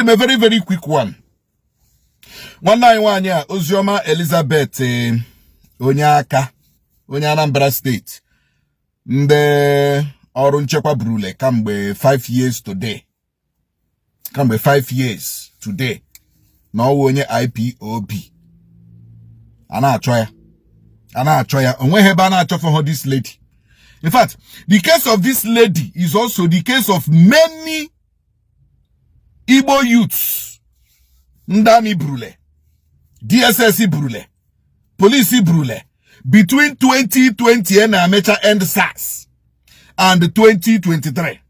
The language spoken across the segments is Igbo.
Enwere m a very very quick one. Nwanne anyị nwaanyị a, Oziọma Elizabeth, onye aka onye Anambra State, ndị ọrụ nchekwa burule kamgbe 5 years today, kamgbe 5 years today, na ọ wụ onye IPOB. A na-achọ ya, a na-achọ ya, onweghị ebe a na-achọfọ this lady. In fact, the case of this lady is also the case of many Igbo youths ndị army burule, DSS burule, police burule between 2020 na-amecha End SARS and 2023.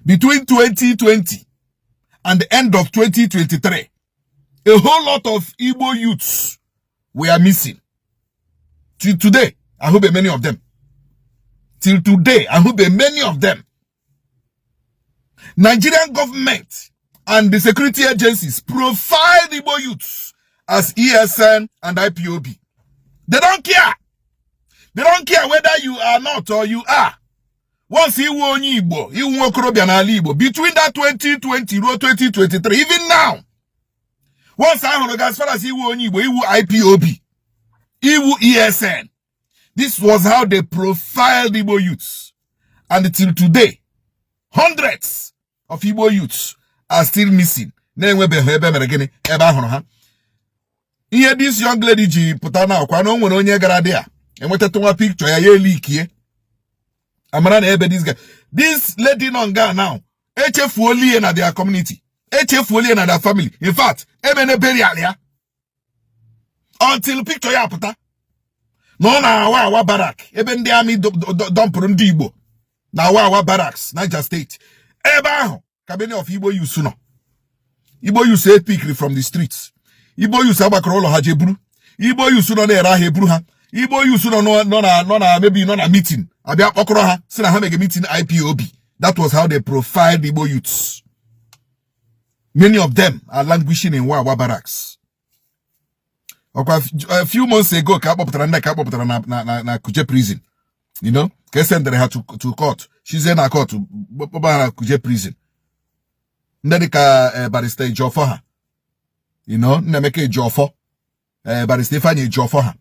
Between 2020 and the end of 2023, a whole lot of Igbo youths were missing. Till today, ahụbe many of them. Till today, ahụbe many of them. Nigerian government and the security agencies profiled Igbo youths as ESN and IPOB. They don't care. They don't care whether you are not or you are. Once ị wụ onye Igbo, ị wụ nwokorobịa n'ala Igbo, between that 2020 ruo 2023, even now, once ahụrụ gị, as far as ị wụ onye Igbo, ị wụ IPOB, ị wụ ESN. This was how they profiled Igbo youths. And till today, hundreds of Igbo youths are still missing. Na-enwebeghị ebe mere gịnị, ebe ahụrụ ha. Ihe this young lady ji pụta na akwa na o nwere onye gara dị a enwetatụ nwa picture ya, ya elikie, amara na ebe this guy, this lady nọ nga now, echefuola ihe na their community, echefuola ihe na their family. In fact, emene burial ya until picture ya pụta na ọ na-awa awa barrack ebe ndị army dumpụrụ ndị Igbo na awa awa barracks, Niger State. Ebe ahụ ka many of Igbo youths nọ. Igbo youths epickiri from the streets, Igbo youths agbakọrọ ụlọ ha jee buru, Igbo youths nọ na-ere ahịa eburu ha, Igbo youths nọ na maybe nọ na meeting, abịa kpọkọrọ ha si na ha mege meeting IPOB. That was how they profiled Igbo youths. Many of them are languishing in Wawa barracks. Ọkwa a few months ago ka akpọpụtara ndị ka akpọpụtara na Kuje prison, ka e sendere ha to court, shizie na court kpọba ha na Kuje prison. Ndị dịka Barrister Ejiofor ha, Nnaemeka Ejiofor, Barrister Ifeanyi Ejiofor ha,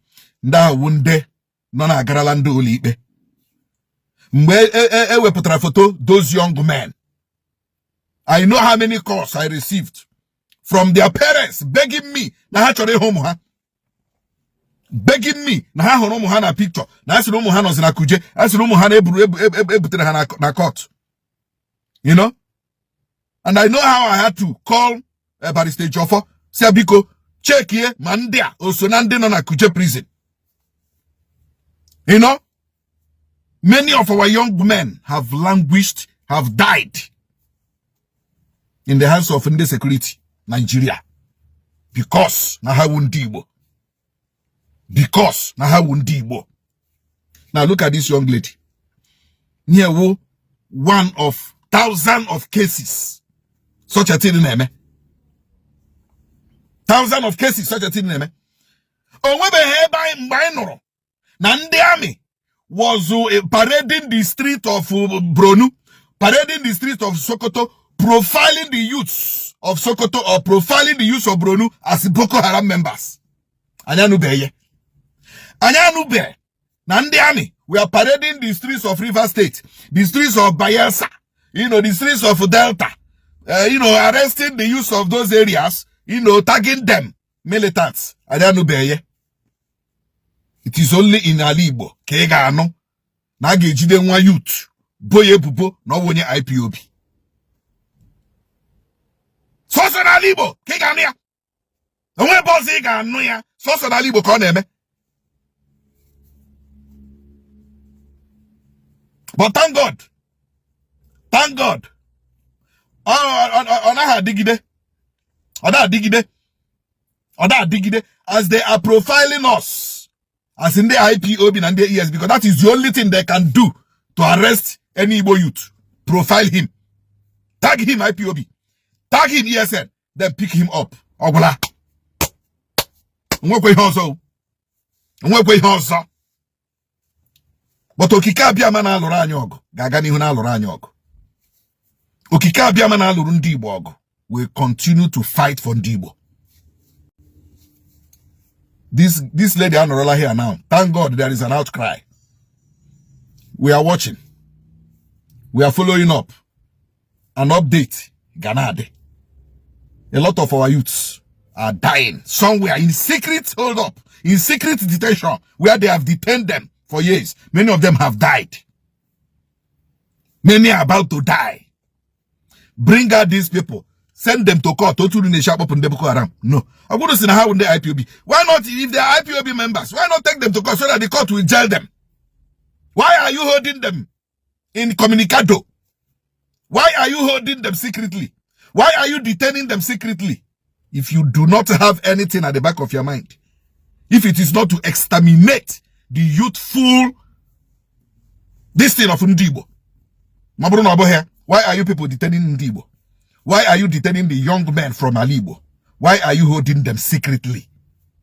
ndị ahụ wu ndị nọ na-agarala ndị ụlọikpe. Mgbe e wepụtara foto those young men, I know how many calls I received from their parents begging me na ha chọrọ ịhụ ụmụ ha, begging me na ha hụrụ ụmụ ha na picture, na asịrị ụmụ ha nọzi na Kuje, asịrị ụmụ ha na-eburu ebutere ha na court. And I know how I had to call Barrister Ejiofor, si biko checkie ma ndị a o so na ndị nọ na Kuje prison. Many of our young men have languished, have died in the hands of ndị security Nigeria because na ha wu ndị Igbo, because na ha wu ndị Igbo. Now look at this young lady here, wu one of thousand of cases such a thing na-eme, thousand of cases such a thing na-eme. O nwebeghị ebe anyị mgbe anyị nụrụ na ndị army was parading the street of Borno, parading the street of Sokoto, profiling the youths of Sokoto or profiling the youths of Borno as Boko Haram members. Anyị anụbeghị ya. Anyị anụbeghị na ndị army we are parading the streets of Rivers State, the streets of Bayelsa, the streets of Delta, arresting the youths of those areas, tagging them militants. Anyị anụbeghị ya. It is only in ala Igbo ka ị ga-anụ na a ga-ejide nwa youth, bo ya ebubo na ọ bụ onye IPOB. Sọsọ n'ala Igbo ka ị ga-anụ ya. Onwe ebe ọzọ ị ga-anụ ya, sọsọ n'ala Igbo ka ọ na-eme. But thank God, thank God, ọ naghị adịgide, ọ na-adịgide, ọ na-adịgide. As they are profiling us as ndị IPOB na ndị ES, because that is the only thing they can do to arrest any Igbo youth: profile him, tag him IPOB, tag him ESN, then pick him up. Ọ gwụla. Nwekwa ihe ọzọ, nwekwa ihe ọzọ. But Okike Abịama na-alụrụ anyị ọgụ ga-aga n'ihu na-alụrụ anyị ọgụ. Okike Abịama na-alụrụ ndị Igbo ọgụ Will continue to fight for ndị Igbo. This lady anọrọla here now. Thank God there is an outcry. We are watching. We are following up. An update ga na-adị. A lot of our youths are dying somewhere in secret hold up, in secret detention, where they have detained them for years. Many of them have died. Many are about to die. Bring out these people. Send them to court. Otu na-eshi akpọpụ ndị Boko Haram. No. I want to see how ndị IPOB. Why not, if they are IPOB members, why not take them to court so that the court will jail them? Why are you holding them incommunicado? Why are you holding them secretly? Why are you detaining them secretly? If you do not have anything at the back of your mind, if it is not to exterminate the youthful this thing of Ndị Igbo, ma ọ bụrụ na ọ bụghị ya, why are you people detaining Ndị Igbo? Why are you detaining the young men from Ali Igbo? Why are you holding them secretly?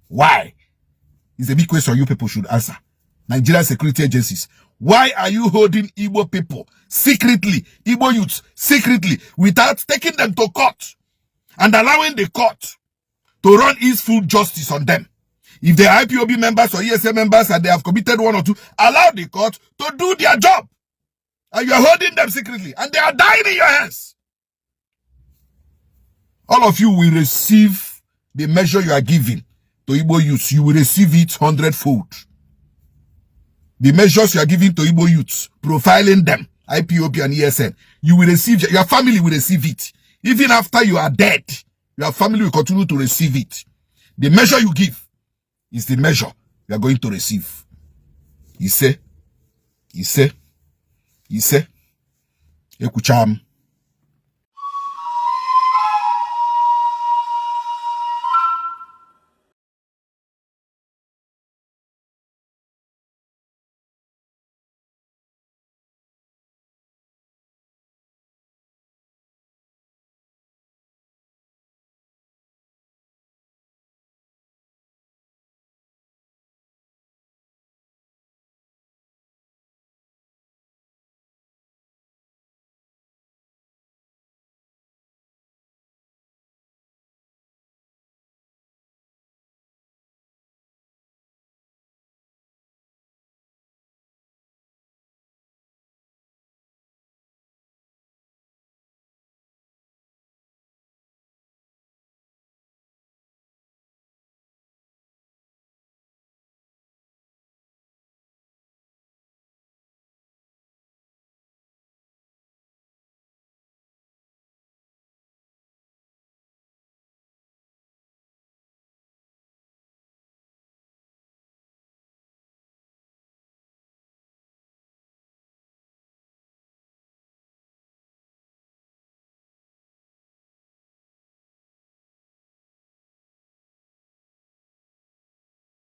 Why? It's a big question you people should answer. Nigerian security agencies, why are you holding Igbo people secretly, Igbo youths secretly, without taking them to court and allowing the court to run its full justice on them? If they are IPOB members or ESN members and they have committed one or two, allow the court to do their job. And you are holding them secretly and they are dying in your hands. All of you will receive the measure you are giving to Igbo youths. You will receive it hundredfold. The measures you are giving to Igbo youths, profiling them, IPOB and ESN, you will receive, your family will receive it. Even after you are dead, your family will continue to receive it. The measure you give is the measure you are going to receive. Ise, ise, ise, ekwucha m.